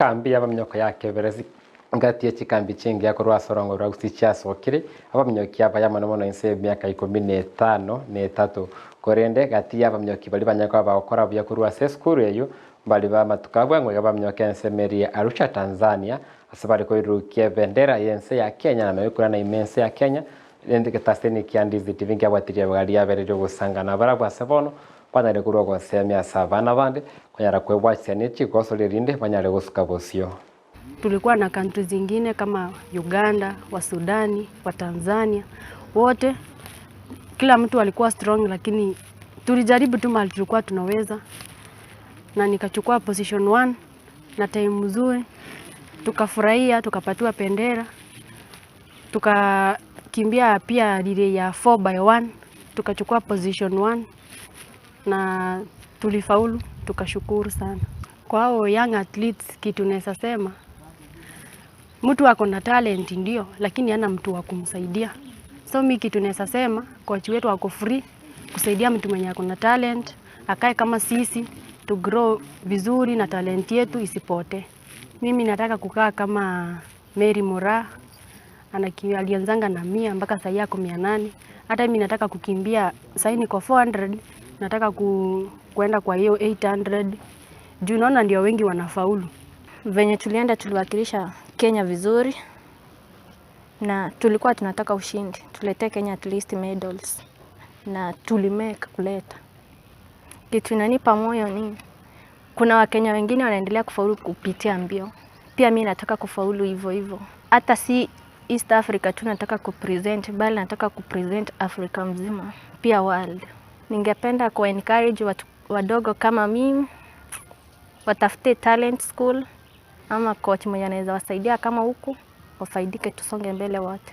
Kambi y'abaminyoko ya Keberesi ngati ye chikambi chingiya korwa ase orongo rwa Gusii chiasokire, abaminyoki abaya mono mono inse y'emiaka ikomi na etano na etato. Korende gati y'abaminyoki baria banyare koba bagokora buya korwa ase esukuru eyio, mbari b'amatuko abwo ng'a iga baminyoke ensemo eria ya Arusha Tanzania, ase bare koirurukia ebendera y'ense ya Kenya na nonya korana ime ense ya Kenya, rende egetaseni kia Ndizi TV nkiabwate ribaga riabere ri'ogosangana barabwo ase bono, banyare korwa ogosemia ase abana bande, konyara kwebwatisia ne chigosori erinde banyare gosuka bosio. Tulikuwa na country zingine kama Uganda, wa Sudani, wa Tanzania, wote kila mtu alikuwa strong, lakini tulijaribu tu mahali tulikuwa tunaweza, na nikachukua position 1 na time mzuri, tukafurahia, tukapatiwa bendera, tukakimbia pia relay ya 4 by 1 tukachukua position 1 na tulifaulu, tukashukuru sana. Kwa hao young athletes, kitu naweza sema, mtu ako na talent ndio, lakini hana mtu wa kumsaidia. So mi kitu naweza sema, coach wetu ako free kusaidia mtu mwenye ako na talent, akae kama sisi tu grow vizuri na talent yetu isipotee. Mimi nataka kukaa kama Mary Moraa, alianzanga na 100 mpaka sahii ako 800. Hata mimi nataka kukimbia, sahii niko 400, nataka kuenda kwa hiyo 800 juu naona ndio wengi wanafaulu. Venye tulienda tuliwakilisha Kenya vizuri na tulikuwa tunataka ushindi, tuletee Kenya at least medals na tulimake kuleta. Kitu inanipa moyo ni kuna Wakenya wengine wanaendelea kufaulu kupitia mbio, pia mi nataka kufaulu hivyo hivyo. Hata si East Africa tu nataka kupresent, bali nataka kupresent Africa mzima, pia world. Ningependa ku encourage watu wadogo kama mimi watafute talent school ama coach mwenye anaweza wasaidia kama huku, wafaidike, tusonge mbele wote.